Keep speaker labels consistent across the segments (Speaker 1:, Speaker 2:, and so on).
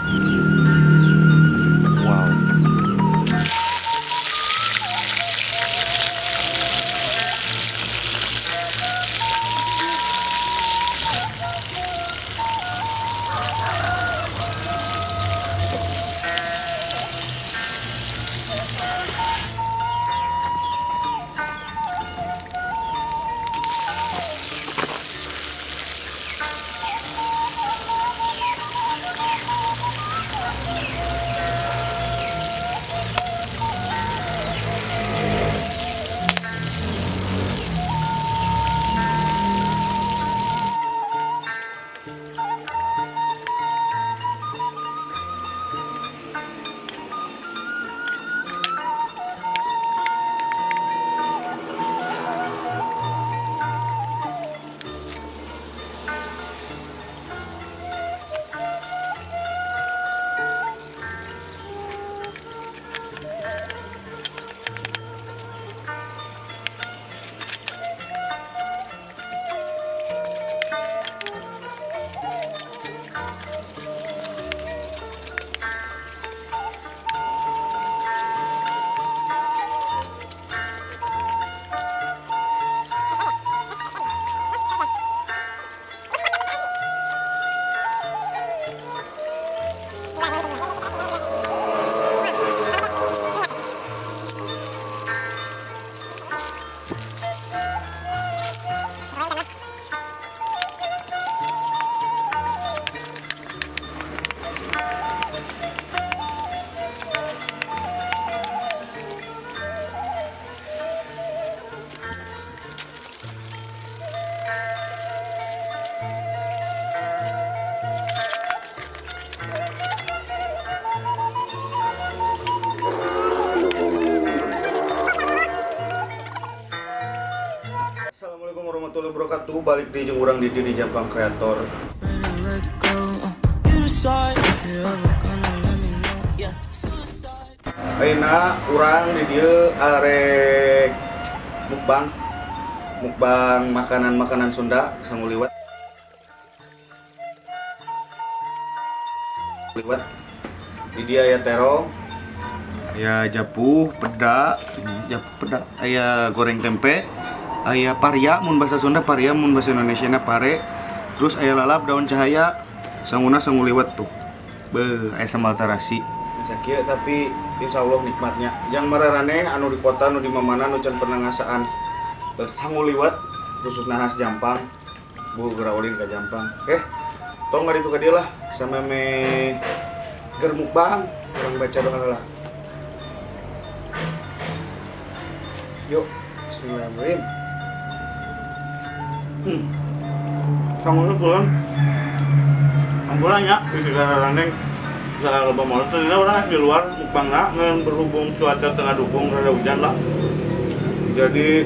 Speaker 1: Wow. Assalamualaikum warahmatullahi wabarakatuh. Balik di jeung urang Didi di Jampang Kreator. Ayeuna urang di dieu arek mukbang. Mukbang makanan-makanan Sunda sangu liwet. Liwet. Di dieu aya terong, aya japuh, peda, japuh peda, aya goreng tempe, aya paria mun bahasa Sunda paria, mun bahasa Indonesia na pare. Terus aya lalap daun cahaya, sanguna sangu liwet tuh. Beuh, aya sambal tarasi. Sakieu tapi insya Allah nikmatnya. Yang mararaneh anu di kota anu di mamana anu can pernah ngasaan sangu liwet khususna khas Jampang. Bu geura ulin ka Jampang. Oke. Tong ngaditu ka dieu lah sameme ger mukbang, urang baca doa lah. Yuk, bismillahirrahmanirrahim.
Speaker 2: Sanguna pulang. Ampura nya bisi rarandeng. Salah loba moal teh urang di luar mukbang ngan berhubung cuaca tengah dukung rada hujan lah. Jadi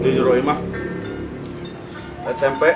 Speaker 2: di jero imah
Speaker 1: tempe.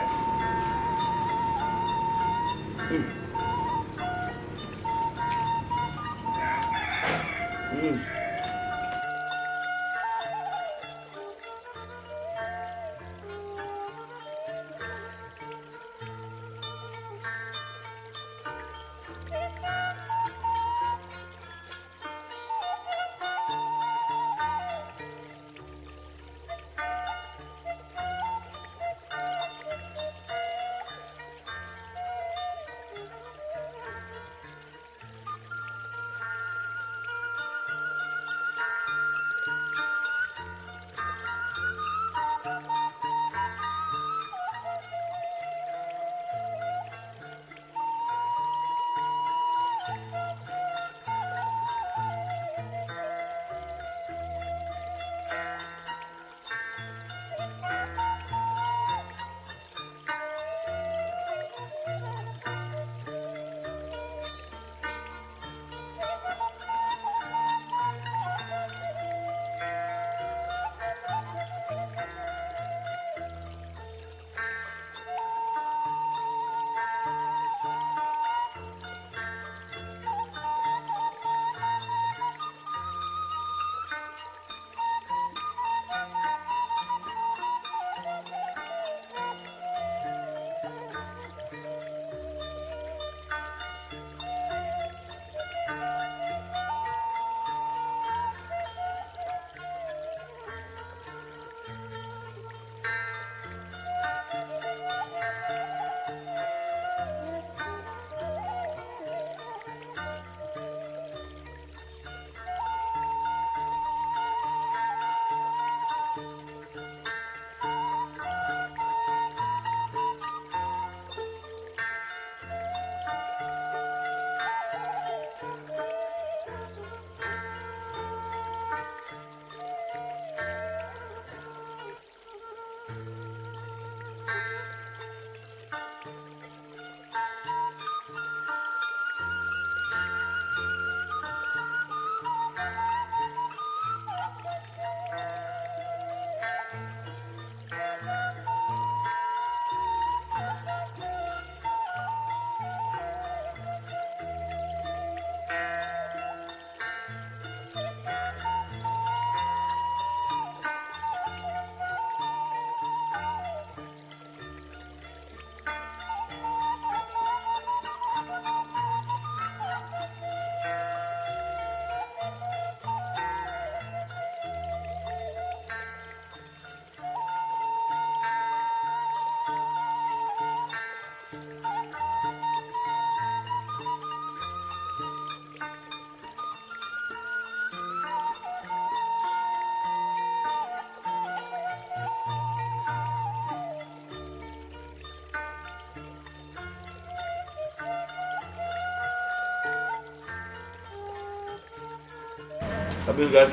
Speaker 2: Tapi guys,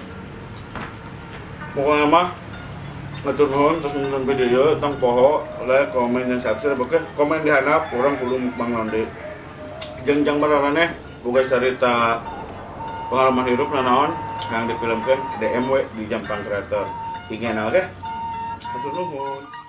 Speaker 2: pokoknya mah hatur nuhun terus nonton video tong poho like, komen, dan subscribe. Oke, komen di handap urang kudu mukbang naon deui. Jeung jang bararaneh boga cerita pengalaman hidup nanaon yang difilmkan DM we di Jampang Creator. IG-na oke. Hatur nuhun.